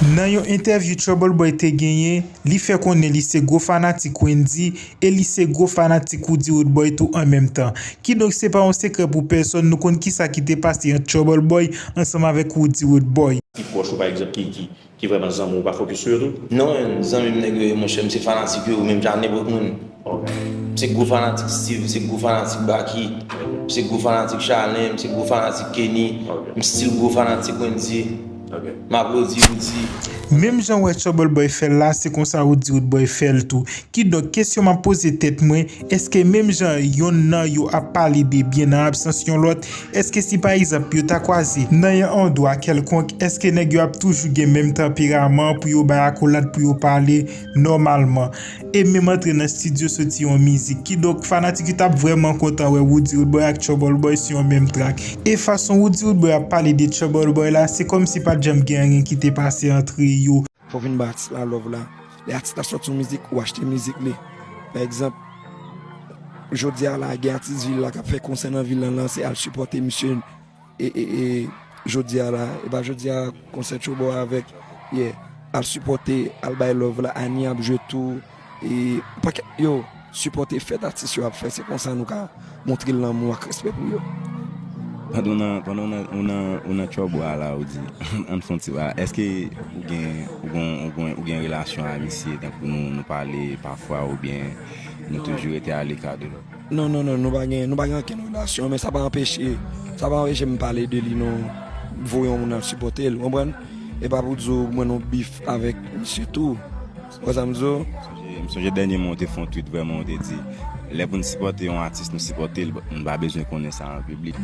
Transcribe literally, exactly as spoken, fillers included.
Nan yon entèvyou Trouble Boy te genyen, li fè konnen li se gwo fanatik Wendyy e li se gwo fanatik Roody Roodboy tou an menm tan. Kidonk se pa yon sekrè pou pèsòn, nou konn kisa ki te pase ant Trouble Boy ansanm avèk Roody Roodboy. Ki pwòch ou pa egzanp ki ki ki vrèman zanmi w pa fokis sou yo tou? Non, zanmi m nèg yo ye monchè, m se fanatik yo menm jan ak nenpòt moun. M se gwo fanatik Steve, m se gwo fanatik Baky, m se gwo fanatik Challen, m se gwo fanatik Kenny, m still gwo fanatik Wendyy. M aplodi Roody. Menm jan w wè Trouble Boy fè l la, se konsa Roody Roodboy fè l tou. Kidonk, kesyon m ap poze tèt mwen, èske menm jan yonn nan yo ap pale de byen nan absans yon lòt, èske si pa egzanp yo ta kwaze nan yon andwa kèlkonk, èske nèg yo ap toujou gen menm tanperaman pou yo bay akolad, pou yo pale nòmalman? E menm antre nan estidyo soti yon mizik. Kidonk, fanatik yo t ap vrèman kontan wè Roody Roodboy ak Trouble Boy sou yon menm track. E fason Roody Roodboy ap pale de Trouble Boy la, se kòmsi pa t janm gen anyen ki te pase antre yo. Fò w vin bay atis la love la. Lè atis la sòti yon mizik, ou achte mizik li. Pa egzanp, jodi a la, gen atis vil la k ap fè konsè nan vil lan la, se al sipòte misye. E, e, e jodi a la, e pa jodi a konsè Trouble avèk, yeah, al sipòte, al bay love la, Annie ap jwe tou. E pakèt, yo, sipòte fèt atis yo ap fè, se konsa nou ka montre lanmou ak respè pou yo. Pandan w nan pandan w nan ou nan ou nan Trouble a la ou di ann fè yon ti bagay, èske ou gen ou gen ou gen ou gen relasyon a misye tankou nou nou pale pafwa oubyen nou toujou rete aleka de lòt? Non non non, nou pa gen nou pa gen okenn relasyon men sa pa anpeche sa pa anpeche m pale de li non, voye yon moun al sipòte l ou konprann? E pa pou di w mwen nan yon bif avèk misye tou. Wè sa m di w? M sonje dènyèman ou te fè yon tweet vrèman ou te di lè pou n sipòte yon atis nou sipòte l but nou pa bezwen konnen sa an piblik.